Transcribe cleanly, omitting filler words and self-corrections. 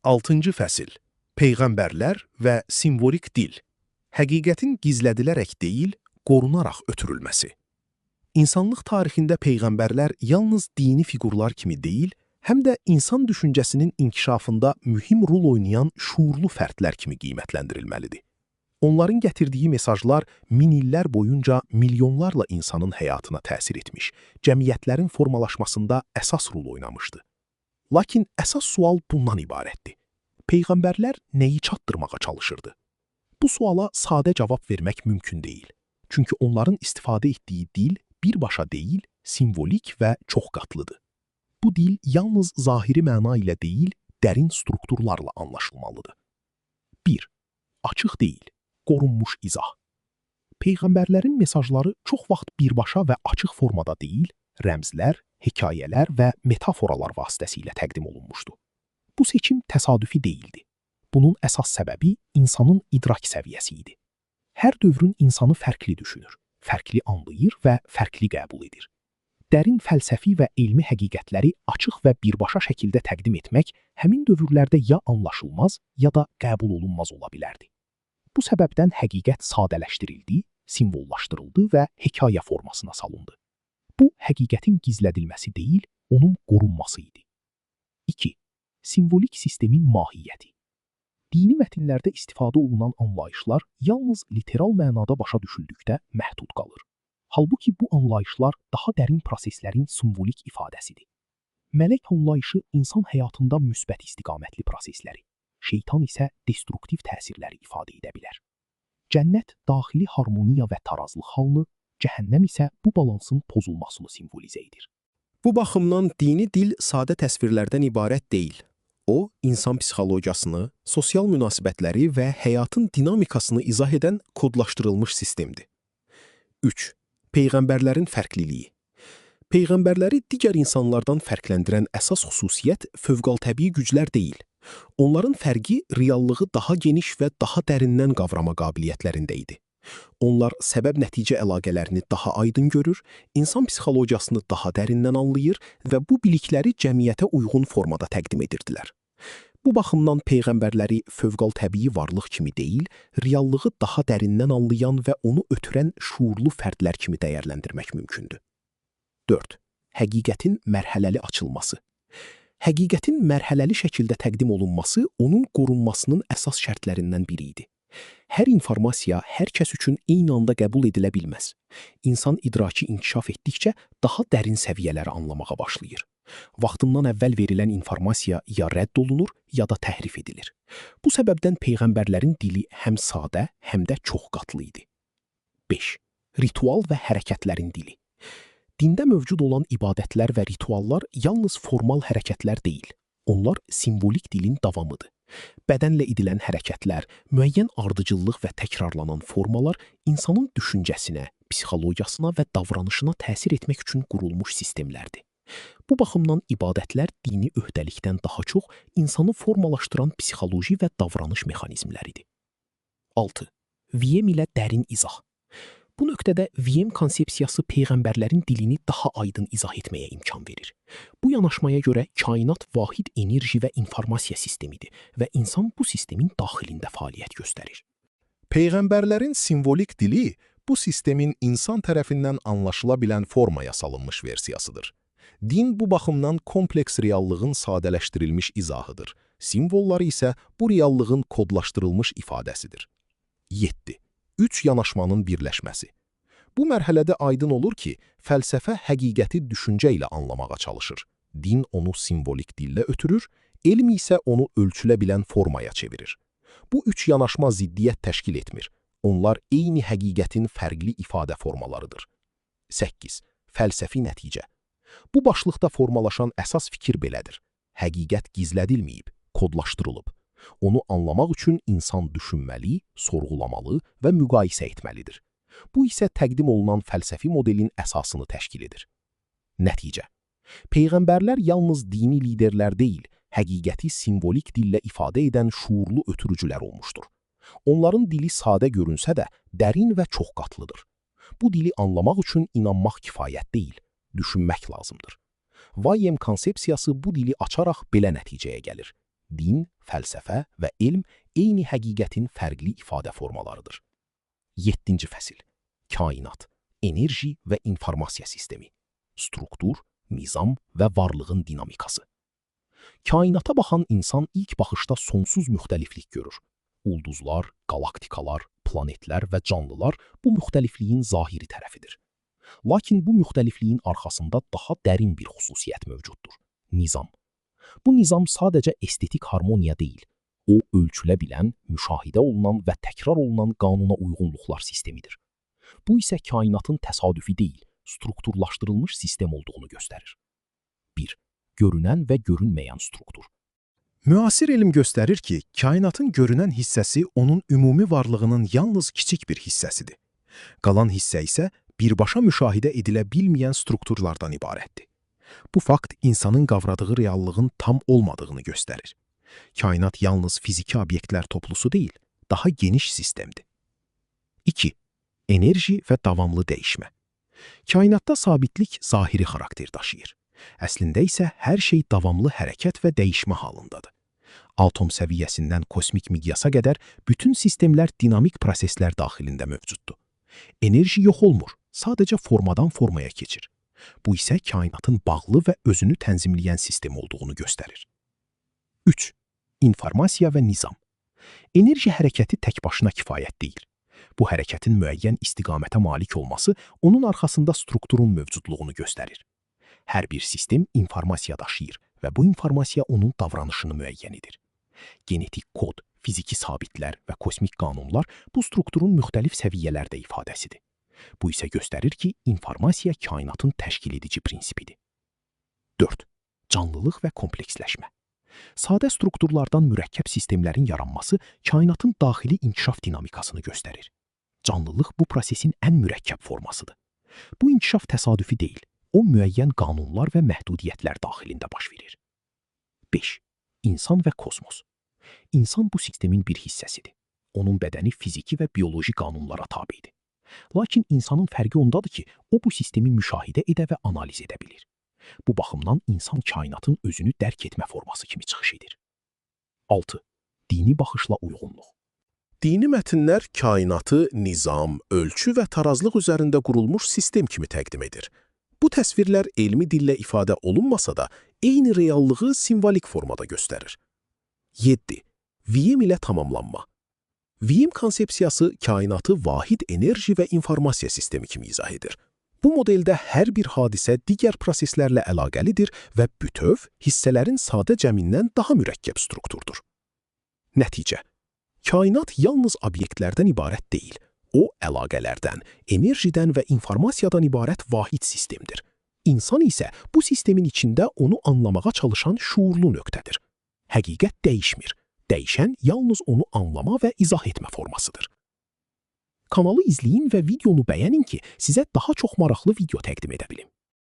6-cı fəsil. Peyğəmbərlər və simvolik dil. Həqiqətin gizlədilərək deyil, qorunaraq ötürülməsi. İnsanlıq tarixində peyğəmbərlər yalnız dini fiqurlar kimi deyil, həm də insan düşüncəsinin inkişafında mühim rol oynayan şuurlu fərdlər kimi qiymətləndirilməlidir. Onların gətirdiyi mesajlar min illər boyunca milyonlarla insanın həyatına təsir etmiş, cəmiyyətlərin formalaşmasında əsas rol oynamışdı. Lakin əsas sual bundan ibarətdir. Peyğəmbərlər nəyi çatdırmağa çalışırdı? Bu suala sadə cavab vermək mümkün deyil. Çünki onların istifadə etdiyi dil birbaşa deyil, simvolik və çoxqatlıdır. Bu dil yalnız zahiri məna ilə deyil, dərin strukturlarla anlaşılmalıdır. 1. Açıq deyil, qorunmuş izah. Peyğəmbərlərin mesajları çox vaxt birbaşa və açıq formada deyil, rəmzlər, hekayələr və metaforalar vasitəsilə təqdim olunmuşdu. Bu seçim təsadüfi deyildi. Bunun əsas səbəbi insanın idrak səviyyəsi idi. Hər dövrün insanı fərqli düşünür, fərqli anlayır və fərqli qəbul edir. Dərin fəlsəfi və elmi həqiqətləri açıq və birbaşa şəkildə təqdim etmək həmin dövrlərdə ya anlaşılmaz, ya da qəbul olunmaz ola bilərdi. Bu səbəbdən həqiqət sadələşdirildi, simvollaşdırıldı və hekayə formasına salındı. Bu, həqiqətin gizlədilməsi deyil, onun qorunması idi. 2. Simvolik sistemin mahiyyəti. Dini mətnlərdə istifadə olunan anlayışlar yalnız literal mənada başa düşüldükdə məhdud qalır. Halbuki bu anlayışlar daha dərin proseslərin simvolik ifadəsidir. Mələk anlayışı insan həyatında müsbət istiqamətli prosesləri, şeytan isə destruktiv təsirləri ifadə edə bilər. Cənnət daxili harmoniya və tarazlıq halını, cəhənnəm isə bu balansın pozulmasını simvolizə edir. Bu baxımdan dini dil sadə təsvirlərdən ibarət deyil. O, insan psixologiyasını, sosial münasibətləri və həyatın dinamikasını izah edən kodlaşdırılmış sistemdir. 3. Peyğəmbərlərin fərqliliyi. Peyğəmbərləri digər insanlardan fərqləndirən əsas xüsusiyyət fövqəltəbii güclər deyil. Onların fərqi reallığı daha geniş və daha dərindən qavrama qabiliyyətlərində idi. Onlar səbəb-nəticə əlaqələrini daha aydın görür, insan psixologiyasını daha dərindən anlayır və bu bilikləri cəmiyyətə uyğun formada təqdim edirdilər. Bu baxımdan peyğəmbərləri fövqəltəbii varlıq kimi deyil, reallığı daha dərindən anlayan və onu ötürən şuurlu fərdlər kimi dəyərləndirmək mümkündür. 4. Həqiqətin mərhələli açılması. Həqiqətin mərhələli şəkildə təqdim olunması onun qorunmasının əsas şərtlərindən biri idi. Hər informasiya hər kəs üçün eyni anda qəbul edilə bilməz. İnsan idraki inkişaf etdikcə daha dərin səviyyələri anlamağa başlayır. Vaxtından əvvəl verilən informasiya ya rədd olunur, ya da təhrif edilir. Bu səbəbdən peyğəmbərlərin dili həm sadə, həm də çoxqatlı idi. 5. Ritual və hərəkətlərin dili. Dində mövcud olan ibadətlər və rituallar yalnız formal hərəkətlər deyil. Onlar simvolik dilin davamıdır. Bədənlə edilən hərəkətlər, müəyyən ardıcıllıq və təkrarlanan formalar insanın düşüncəsinə, psixologiyasına və davranışına təsir etmək üçün qurulmuş sistemlərdir. Bu baxımdan ibadətlər dini öhdəlikdən daha çox insanı formalaşdıran psixoloji və davranış mexanizmləridir. 6. VM ilə dərin izah. Bu nöqtədə VM konsepsiyası peyğəmbərlərin dilini daha aydın izah etməyə imkan verir. Bu yanaşmaya görə kainat vahid enerji və informasiya sistemidir və insan bu sistemin daxilində fəaliyyət göstərir. Peyğəmbərlərin simvolik dili bu sistemin insan tərəfindən anlaşıla bilən formaya salınmış versiyasıdır. Din bu baxımdan kompleks reallığın sadələşdirilmiş izahıdır. Simvolları isə bu reallığın kodlaşdırılmış ifadəsidir. 7. Üç yanaşmanın birləşməsi. Bu mərhələdə aydın olur ki, fəlsəfə həqiqəti düşüncə ilə anlamağa çalışır. Din onu simvolik dillə ötürür, elm isə onu ölçülə bilən formaya çevirir. Bu üç yanaşma ziddiyyət təşkil etmir. Onlar eyni həqiqətin fərqli ifadə formalarıdır. 8. Fəlsəfi nəticə. Bu başlıqda formalaşan əsas fikir belədir. Həqiqət gizlədilməyib, kodlaşdırılıb. Onu anlamaq üçün insan düşünməli, sorğulamalı və müqayisə etməlidir. Bu isə təqdim olunan fəlsəfi modelin əsasını təşkil edir. Nəticə. Peyğəmbərlər yalnız dini liderlər deyil, həqiqəti simvolik dillə ifadə edən şuurlu ötürücülər olmuşdur. Onların dili sadə görünsə də, dərin və çoxqatlıdır. Bu dili anlamaq üçün inanmaq kifayət deyil, düşünmək lazımdır. VM konsepsiyası bu dili açaraq belə nəticəyə gəlir. Din, fəlsəfə və elm eyni həqiqətin fərqli ifadə formalarıdır. 7-ci fəsil. Kainat, enerji və informasiya sistemi. Struktur, nizam və varlığın dinamikası. Kainata baxan insan ilk baxışda sonsuz müxtəliflik görür. Ulduzlar, qalaktikalar, planetlər və canlılar bu müxtəlifliyin zahiri tərəfidir. Lakin bu müxtəlifliyin arxasında daha dərin bir xüsusiyyət mövcuddur: nizam. Bu nizam sadəcə estetik harmoniya deyil. O, ölçülə bilən, müşahidə olunan və təkrar olunan qanuna uyğunluqlar sistemidir. Bu isə kainatın təsadüfi deyil, strukturlaşdırılmış sistem olduğunu göstərir. 1. Görünən və görünməyən struktur. Müasir elm göstərir ki, kainatın görünən hissəsi onun ümumi varlığının yalnız kiçik bir hissəsidir. Qalan hissə isə birbaşa müşahidə edilə bilməyən strukturlardan ibarətdir. Bu fakt insanın qavradığı reallığın tam olmadığını göstərir. Kainat yalnız fiziki obyektlər toplusu deyil, daha geniş sistemdir. 2. Enerji və davamlı dəyişmə. Kainatda sabitlik zahiri xarakter daşıyır. Əslində isə hər şey davamlı hərəkət və dəyişmə halındadır. Atom səviyyəsindən kosmik miqyasa qədər bütün sistemlər dinamik proseslər daxilində mövcuddur. Enerji yox olmur, sadəcə formadan formaya keçir. Bu isə kainatın bağlı və özünü tənzimləyən sistem olduğunu göstərir. 3. İnformasiya və nizam. Enerji hərəkəti tək başına kifayət deyil. Bu hərəkətin müəyyən istiqamətə malik olması onun arxasında strukturun mövcudluğunu göstərir. Hər bir sistem informasiya daşıyır və bu informasiya onun davranışını müəyyən edir. Genetik kod, fiziki sabitlər və kosmik qanunlar bu strukturun müxtəlif səviyyələrdə ifadəsidir. Bu isə göstərir ki, informasiya kainatın təşkil edici prinsipidir. 4. Canlılıq və kompleksləşmə. Sadə strukturlardan mürəkkəb sistemlərin yaranması kainatın daxili inkişaf dinamikasını göstərir. Canlılıq bu prosesin ən mürəkkəb formasıdır. Bu inkişaf təsadüfi deyil. O müəyyən qanunlar və məhdudiyyətlər daxilində baş verir. 5. İnsan və kosmos. İnsan bu sistemin bir hissəsidir. Onun bədəni fiziki və bioloji qanunlara tabedir. Lakin insanın fərqi ondadır ki, o bu sistemi müşahidə edə və analiz edə bilir. Bu baxımdan insan kainatın özünü dərk etmə forması kimi çıxış edir. 6. Dini baxışla uyğunluq. Dini mətnlər kainatı nizam, ölçü və tarazlıq üzərində qurulmuş sistem kimi təqdim edir. Bu təsvirlər elmi dillə ifadə olunmasa da, eyni reallığı simvolik formada göstərir. 7. Vihim ilə tamamlanma. Vihim konsepsiyası kainatı vahid enerji və informasiya sistemi kimi izah edir. Bu modeldə hər bir hadisə digər proseslərlə əlaqəlidir və bütöv hissələrin sadə cəmindən daha mürəkkəb strukturdur. Nəticə: Kainat yalnız obyektlərdən ibarət deyil. O, əlaqələrdən, enerjidən və informasiyadan ibarət vahid sistemdir. İnsan isə bu sistemin içində onu anlamağa çalışan şuurlu nöqtədir. Həqiqət dəyişmir. Dəyişən yalnız onu anlama və izah etmə formasıdır. Kanalı izləyin və videonu bəyənin ki, sizə daha çox maraqlı video təqdim edə bilim.